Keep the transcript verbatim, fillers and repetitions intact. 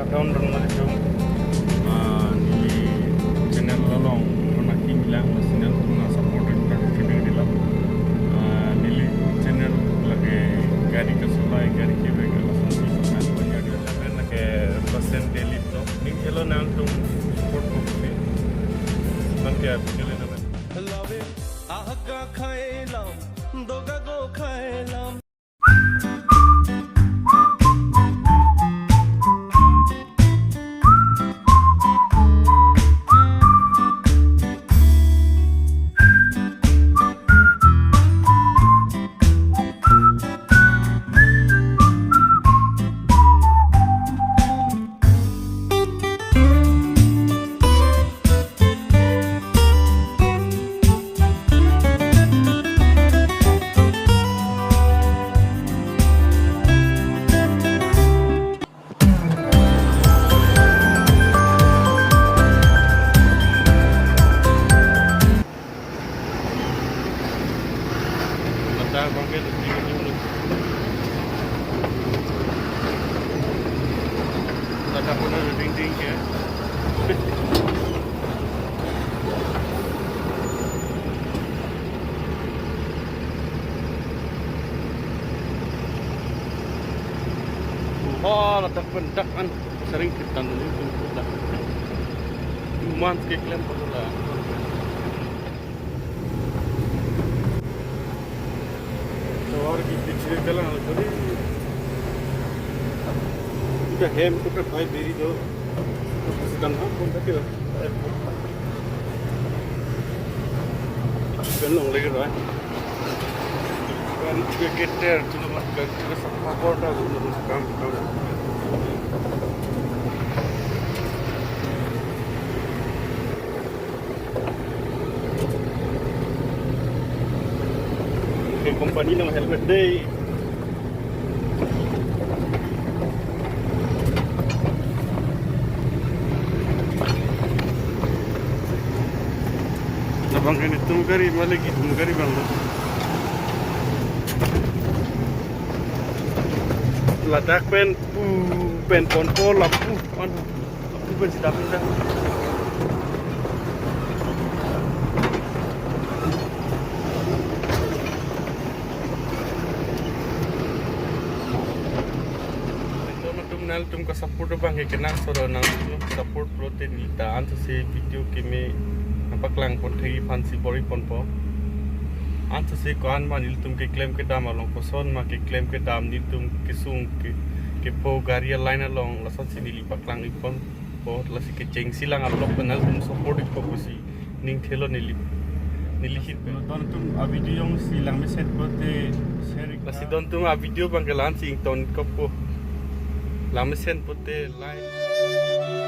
Don don malitum, ah, neli channel along, don aki bilang, channel atum nang support dan contribute dilang. Ah, neli channel lake gari kesolai, gari kevek, lason si support ko jadi. Lapen lake percent daily vlog. Ning helo nangtum support ko pi. Nanke video le naman. Love it, ahaka khailam, doga go khailam. Ladak abang ke ding ding dulu. Ladak pun ada ding ding ya. Oh, ladak pun dak an sering kita nunggu tu dak. Cuman keklem pada lah. Tovar ke piche ke lang tadi. Kita hem kita pai diri tu. Sedang apa pun tapi lah. Kan long lagi lah. Kan kita kita tu lah kan kita sama kota tu lah kam kam. Ke company nang helmet dei. Labang ke netum gari, malik itum gari abang. Ladak pen pu pen ponpo lapu on. Lapu pen sida pindah. Nangtum nangtum ka support abang ke kenangsot, nangtum support pulote neli ta ansose video keme nangpaklang pon thekji aphan si bor-i ponpo. Ansose ko-an ma nelitum keklem kedam along, koson ma keklem kedam, nelitum kesung ke, kepho gari a-line along, lasonsi neli paklang-i ponpo, lasi kechengsi lang a-vlog pen nangtum support-ikpo pusi ning thelo neli, neli hin pen. Don atum a-video jongsi langmesen pote share. Lasi don atum a-video abang ke la-ansi ingtonkokpo. Langmesen pote like.